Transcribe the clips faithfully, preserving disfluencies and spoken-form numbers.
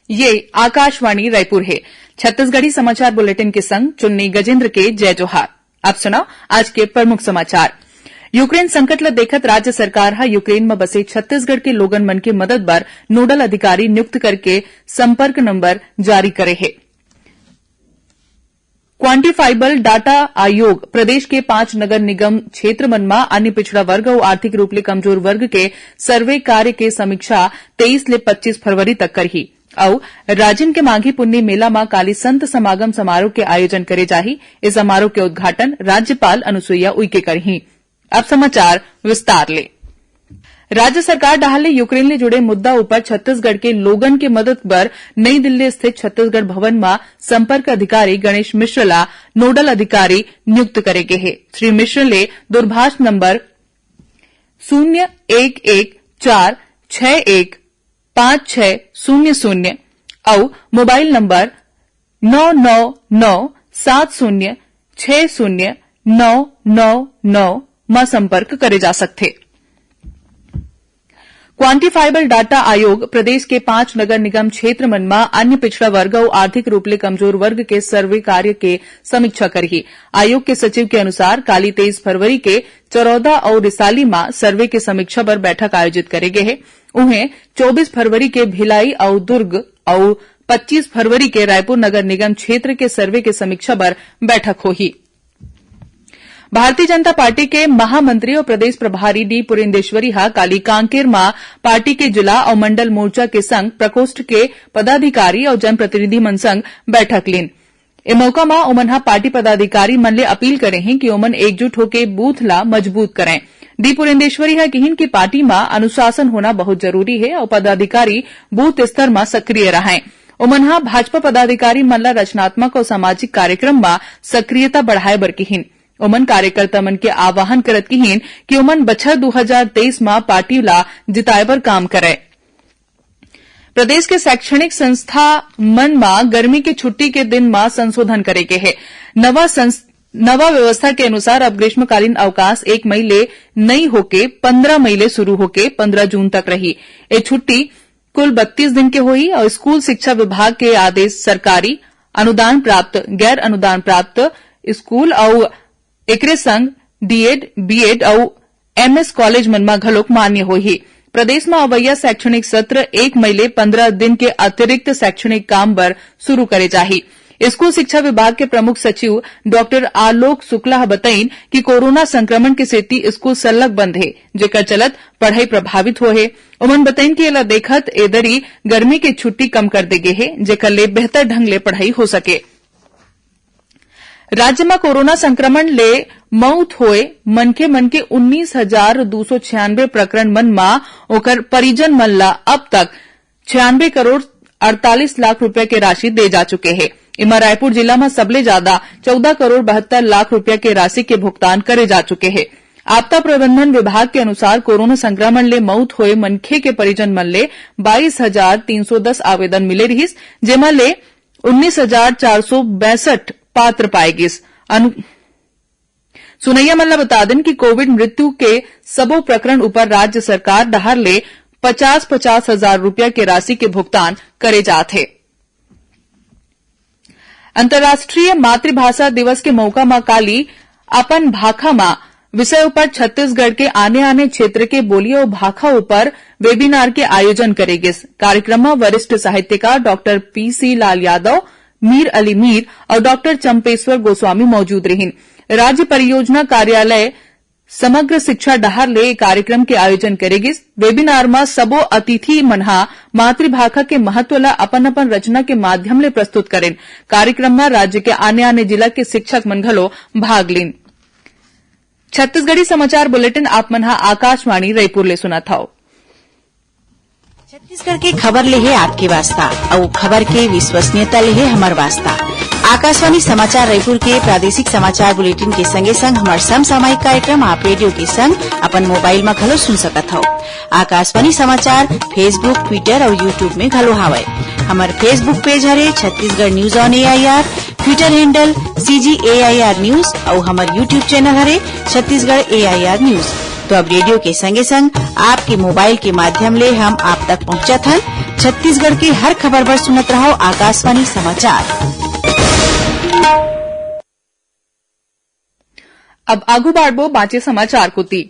ये आकाशवाणी रायपुर हे। छत्तीसगढ़ी समाचार बुलेटिन के संग चुन्नी गजेंद्र के जय जोहार। अब सुनव आज के प्रमुख समाचार। यूक्रेन संकट ल देखत राज्य सरकार ह यूक्रेन म बसे छत्तीसगढ़ के लोगन मन के मदद बर नोडल अधिकारी नियुक्त करके संपर्क नंबर जारी करे हे। Quantifiable Data आयोग प्रदेश के पांच नगर निगम क्षेत्र मन म अन्य पिछड़ा वर्ग अउ आर्थिक रूप ले कमजोर वर्ग के सर्वे कार्य के समीक्षा तेईस ले पच्चीस फरवरी तक करही। अउ राजिम के माघी पुन्नी मेला म काली संत समागम समारोह के आयोजन करे जाही। ए समारोह के उद्घाटन राज्यपाल अनुसुईया उइके करही। अब समाचार विस्तार ले। राज्य सरकार डहार ले यूक्रेन ले जुड़े मुद्दा ऊपर छत्तीसगढ़ के लोगन के मदद बर नई दिल्ली स्थित छत्तीसगढ़ भवन म संपर्क अधिकारी गणेश मिश्र ला नोडल अधिकारी नियुक्त करे गे हे। श्री मिश्र ले दूरभाष नंबर शून्य एक एक चार छह एक पाँच छह शून्य शून्य अउ मोबाइल नंबर नौ नौ नौ सात शून्य छह शून्य नौ नौ नौ म संपर्क करे जा सकथे। Quantifiable Data आयोग प्रदेश के पांच नगर निगम क्षेत्र मन म अन्य पिछड़ा वर्ग अउ आर्थिक रूप ले कमजोर वर्ग के सर्वे कार्य के समीक्षा करही। आयोग के सचिव के अनुसार काली तेईस फरवरी के चरौदा अउ रिसाली म सर्वे के समीक्षा बर बैठक आयोजित करे गे हे। उहें चौबीस फरवरी के भिलाई अउ दुर्ग अउ पच्चीस फरवरी के रायपुर नगर निगम क्षेत्र के सर्वे के समीक्षा बर बैठक होही। भारतीय जनता पार्टी के महामंत्री अउ प्रदेश प्रभारी डी पुरेंदेश्वरी ह काली कांकेर म पार्टी के जिला अउ मंडल मोर्चा के संग प्रकोष्ठ के पदाधिकारी अउ जनप्रतिनिधि मन संग बैठक लीन। ए मौका म ओमन ह पार्टी पदाधिकारी मन ले अपील करे हें कि ओमन एकजुट होके बूथ ला मजबूत करंय। डी पुरेंदेश्वरी ह किहिन कि पार्टी म अनुशासन होना बहुत जरूरी हे अउ पदाधिकारी बूथ स्तर म सक्रिय रहंय। ओमन ह भाजपा पदाधिकारी मन ला रचनात्मक अउ सामाजिक कार्यक्रम म सक्रियता बढ़ाए बर किहिन। ओमन कार्यकर्ता मन के आह्वान करत किहिन कि ओमन बछर दू हजार तेईस म पार्टी ला जिताए बर काम करय। प्रदेश के शैक्षणिक संस्था मन म गर्मी के छुट्टी के दिन म संशोधन करे गे हे। नवा संस-, नवा व्यवस्था के अनुसार अब ग्रीष्मकालीन अवकाश एक मई ले नई होके पंद्रह मई ले शुरू होके पंद्रह जून तक रही। ए छुट्टी कुल बत्तीस दिन के होही अउ स्कूल शिक्षा विभाग के आदेश सरकारी, अनुदान प्राप्त, गैर अनुदान प्राप्त स्कूल अउ एकरे संग डीएड, बीएड अउ एमएस कॉलेज मन म घलोक मान्य होही। प्रदेश म अवइया शैक्षणिक सत्र एक मई ले पंद्रह दिन के अतिरिक्त शैक्षणिक काम बर शुरू करे जाही। स्कूल शिक्षा विभाग के प्रमुख सचिव डॉक्टर आलोक शुक्ला ह बतईन कि कोरोना संक्रमण के सेती स्कूल सरलग बंद हे, जेकर चलत पढ़ई प्रभावित होहे। ओमन बतईन कि एला देखत ए दरी गर्मी के छुट्टी कम कर दे गे हे, जेकर ले बेहतर ढंग ले पढ़ई हो सके। राज्य म कोरोना संक्रमण ले मउत होए मनखे मन के उन्नीस हजार दू सौ छियानवे प्रकरण मन म ओकर परिजन मन ल अब तक छियानवे करोड़ अड़तालीस लाख रुपया के राशि दे जा चुके हे। एमा रायपुर जिला म सबले जादा चौदह करोड़ बहत्तर लाख रुपया के राशि के भुगतान करे जा चुके हे। आपदा प्रबंधन विभाग के अनुसार कोरोना संक्रमण ले मउत होए मनखे के परिजन मन ले बाईस हजार तीन सौ दस आवेदन मिले रिहिस, जेमा ले उन्नीस हजार चार सौ बैसठ पात्र पाए गिस। अनु-, सुनैया मन ल बता देन कि कोविड मृत्यु के सबो प्रकरण ऊपर राज्य सरकार डहार ले पचास पचास हजार रुपया के राशि के भुगतान करे जात हे। अंतर्राष्ट्रीय मातृभाषा दिवस के मौका म काली अपन भाखा म विषय ऊपर छत्तीसगढ़ के आने-आने क्षेत्र के बोली अउ भाखा ऊपर वेबिनार के आयोजन करे गिस। कार्यक्रम म वरिष्ठ साहित्यकार डॉक्टर पीसी लाल यादव, मीर अली मीर अउ डॉक्टर चंपेश्वर गोस्वामी मौजूद रिहिन। राज्य परियोजना कार्यालय समग्र शिक्षा डहार ले ए कार्यक्रम के आयोजन करे गिस। वेबिनार म सबो अतिथि मन ह मातृभाखा के महत्व ल अपन-अपन रचना के माध्यम ले प्रस्तुत करेन। कार्यक्रम म राज्य के आने-आने जिला के शिक्षक मन घलो भाग लीन। छत्तीसगढ़ी समाचार बुलेटिन आप मन ह आकाशवाणी रईपुर ले सुनत हव। छत्तीसगढ़ के खबर ले हे आपके वास्ता, अउ खबर के विश्वसनीयता ले हे हमर वास्ता। आकाशवाणी समाचार रईपुर के प्रादेशिक समाचार बुलेटिन के संगे संग हमर समसामयिक कार्यक्रम आप रेडियो के संग अपन मोबाइल म घलो सुन सकत हव। आकाशवाणी समाचार Facebook, Twitter अउ YouTube में घलो हावय। हमर Facebook पेज हरे Chhattisgarh news on AIR, Twitter handle CG AIR news अउ हमर YouTube चैनल हरे छत्तीसगढ़ एआईआर न्यूज। तो अब रेडियो के संगे संग आपके मोबाइल के माध्यम ले हम आप तक पहुंचत हन। छत्तीसगढ़ के हर खबर बर सुनत रहव आकाशवाणी समाचार। अब आगू बाढ़बो बांचे समाचार कोती।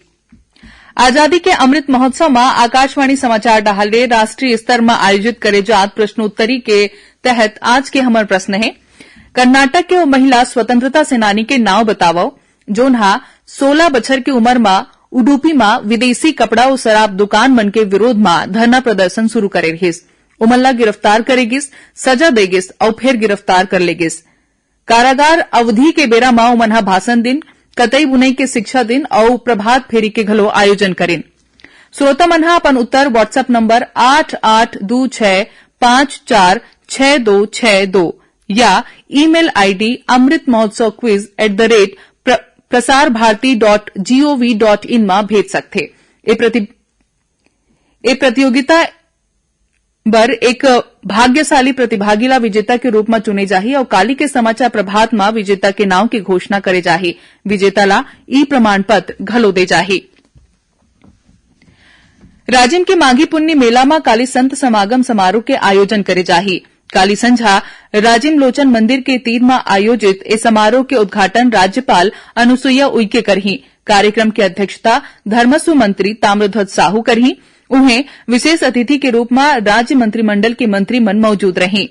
आजादी के अमृत महोत्सव म आकाशवाणी समाचार डहार ले राष्ट्रीय स्तर म आयोजित करे जात प्रश्नोत्तरी के तहत आज के हमर प्रश्न हे, कर्नाटक के ओ महिला स्वतंत्रता सेनानी के नाव बतावव, जोन हा सोला बछर के उमर म उडुपी म विदेशी कपड़ा अउ शराब दुकान मन के विरोध म धरना प्रदर्शन शुरू करे रिहिस। ओमन ला गिरफ्तार करे गिस, सजा दे गिस अउ फेर गिरफ्तार कर ले गिस। कारागार अवधि के बेरा म ओमन ह भाषण दिन, कतई बुनई के शिक्षा दिन अउ प्रभात फेरी के घलो आयोजन करिन। श्रोता मन ह अपन उत्तर WhatsApp नंबर आठ आठ दू छह पाँच चार छह दो छह दो या email ID amrit mahotsav quiz at the rate prasar bharati dot gov dot in म भेज सकथे। ए प्रति-, ए प्रतियोगिता बर एक भाग्यशाली प्रतिभागी ला विजेता के रूप म चुने जाही अउ काली के समाचार प्रभात म विजेता के नाव के घोषणा करे जाही। विजेता ला ई प्रमाण पत्र घलो दे जाही। राजिम के माघी पुन्नी मेला म काली संत समागम समारोह के आयोजन करे जाही। काली संझा राजिम लोचन मंदिर के तीर म आयोजित ए समारोह के उद्घाटन राज्यपाल अनुसुईया उइके करही। कार्यक्रम के अध्यक्षता धर्मस्व मंत्री ताम्रध्वज साहू करही। उहें, विशेष अतिथि के रूप म राज्य मंत्रिमंडल के मंत्री मन मौजूद रही।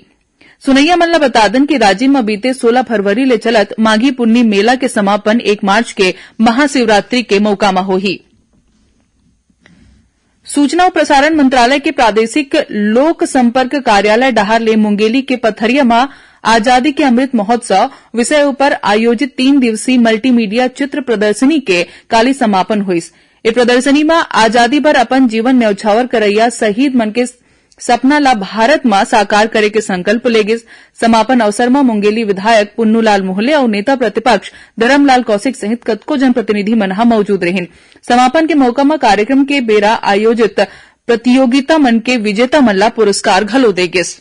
सुनैया मन ल बता दन कि राजिम म बीते सोला फरवरी ले चलत माघी पुन्नी मेला के समापन एक मार्च के महाशिवरात्रि के मौका म होही। सूचना अउ प्रसारण मंत्रालय के प्रादेशिक लोक संपर्क कार्यालय डहार ले मुंगेली के पथरिया म आजादी के अमृत महोत्सव विषय उपर आयोजित तीन दिवसीय मल्टीमीडिया चित्र प्रदर्शनी के काली समापन होइस। ए प्रदर्शनी म आजादी बर अपन जीवन न्यौछावर करइया शहीद मन के सपना ला भारत म साकार करे के संकल्प ले गिस। समापन अवसर म मुंगेली विधायक पुन्नूलाल मोहले अउ नेता प्रतिपक्ष धरमलाल कौशिक सहित कतको जनप्रतिनिधि मन ह मौजूद रहिन। समापन के मौका म कार्यक्रम के बेरा आयोजित प्रतियोगिता मन के विजेता मन ला पुरस्कार घलो दे गिस।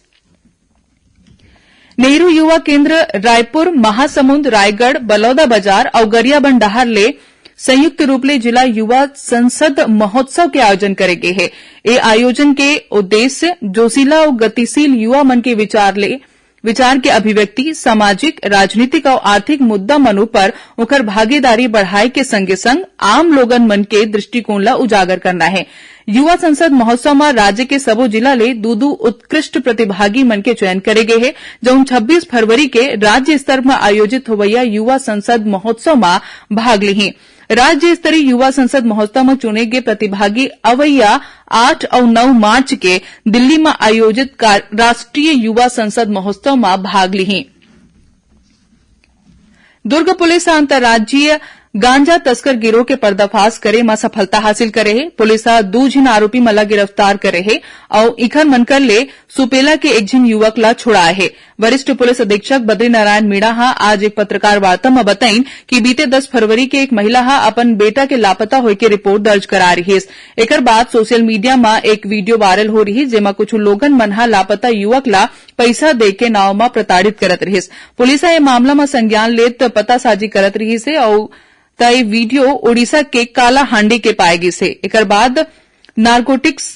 नेहरू युवा केंद्र रायपुर, महासमुंद, रायगढ़, बलौदाबाजार अउ गरियाबंद डहार ले संयुक्त रूप ले जिला युवा संसद महोत्सव के आयोजन करे गे हे। ए आयोजन के उद्देश्य जोशीला अउ गतिशील युवा मन के विचार ले, विचार के अभिव्यक्ति, सामाजिक, राजनीतिक अउ आर्थिक मुद्दा मन उपर ओकर भागीदारी बढ़ाए के संगे संग आम लोगन मन के दृष्टिकोण ला उजागर करना हे। युवा संसद महोत्सव म राज्य के सबो जिला ले दू दू उत्कृष्ट प्रतिभागी मन के चयन करे गे हे, जउन छब्बीस फरवरी के राज्य स्तर म आयोजित होवइया युवा संसद महोत्सव म भाग लिही। राज्य स्तरीय युवा संसद महोत्सव म चुने गे प्रतिभागी अवइया आठ अउ नौ मार्च के दिल्ली म आयोजित का-, राष्ट्रीय युवा संसद महोत्सव म भाग लिही। दुर्ग पुलिस ह अंतर्राज्यीय गांजा तस्कर गिरोह के पर्दाफाश करे म सफलता हासिल करे हे। पुलिस ह दू झिन आरोपी मन ला गिरफ्तार करे हे अउ इखर मन कर ले सुपेला के एक झिन युवक ला छुड़ाए हे। वरिष्ठ पुलिस अधीक्षक बद्रीनारायण मीणा ह आज एक पत्रकार वार्ता म बताइन कि बीते दस फरवरी के एक महिला ह अपन बेटा के लापता होए के रिपोर्ट दर्ज करा रिहिस। एकर बाद सोशल मीडिया म एक वीडियो वायरल हो रिहिस, जेमा कुछ लोगन मन ह लापता युवक ला पइसा दे के नाव म प्रताड़ित करत रिहिस। पुलिस ह ए मामला म संज्ञान लेत पतासाजी करत रिहिस हे अउ त ए वीडियो ओडिशा के कालाहांडी के पाए गिस हे। एकर बाद नारकोटिक्स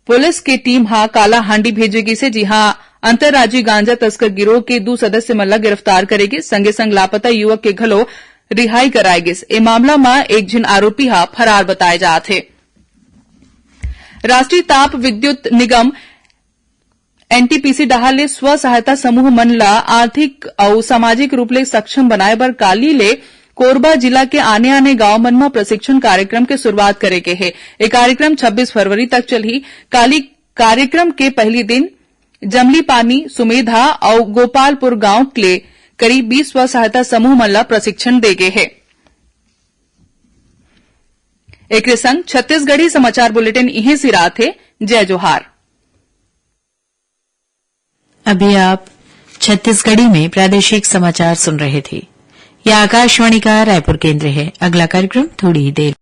पुलिस के टीम ह कालाहांडी भेजे गिस हे, जिहां अंतर्राज्यीय गांजा तस्कर गिरोह के दू सदस्य मन ल गिरफ्तार करे गिस, संगे संग लापता युवक के घलो रिहाई कराए गिस। ए मामला म एक झिन आरोपी ह फरार बताए जात हे। राष्ट्रीय ताप विद्युत निगम एनटीपीसी डहार ले स्व सहायता समूह मन ल आर्थिक अउ सामाजिक रूप ले सक्षम बनाए बर काली ले कोरबा जिला के आने-आने गांव मन म प्रशिक्षण कार्यक्रम के शुरुआत करे गे हे। ए कार्यक्रम छब्बीस फरवरी तक चलही। काली कार्यक्रम के पहली दिन जमलीपानी, सुमेधा अउ गोपालपुर गांव ले करीब बीस स्व सहायता समूह मन ल प्रशिक्षण दे गे हे। एकरे संग छत्तीसगढ़ी समाचार बुलेटिन इहें सिरात हे। जय जोहार। अभी आप छत्तीसगढ़ी में प्रादेशिक समाचार सुन रहे थे। यह आकाशवाणी का रायपुर केंद्र है। अगला कार्यक्रम थोड़ी ही देर